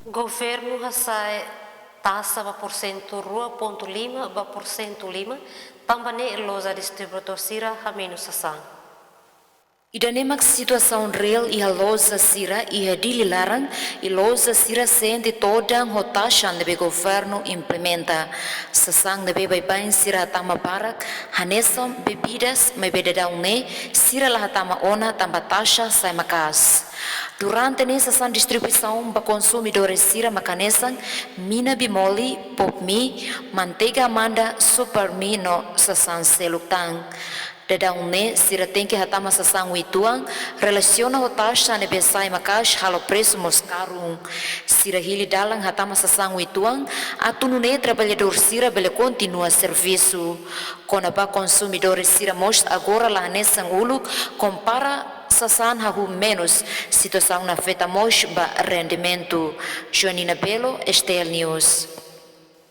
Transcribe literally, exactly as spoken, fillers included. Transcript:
Governu hasa'e taxa ba porsentu rua pontu lima ba porsentu lima, tanba ne'e loja distribuidór sira hamenus sasán. Ida-ne'e mak situasaun reál iha loja sira iha Dili laran, i loja sira sente todan ho taxa ne'ebé governu implementa. Sasán ne'ebé baibain sira hatama barak, hanesan bebidas, maibé daudaun ne'e sira la hatama ona tanba taxa sai maka'as. Durante ne'e sasán distribuisaun ba konsumidores sira mak hanesan mina bimoli, pop mie, manteiga amanda, super mie no sasán seluk tan. Daudaun ne'e sira tenke hatama sasán uitoan, relasiona ho taxa ne'ebé sai maka'as halo presu mós karun. Sira hili dalan hatama sasán uitoan, atu nune'e traballadór sira bele kontinua servisu. Kona-ba konsumidores sira mós agora la hanesan uluk, kompara sasán hahú menus, situasaun ne'e afeta mós ba rendimentu. Joanina Belo, S T L News.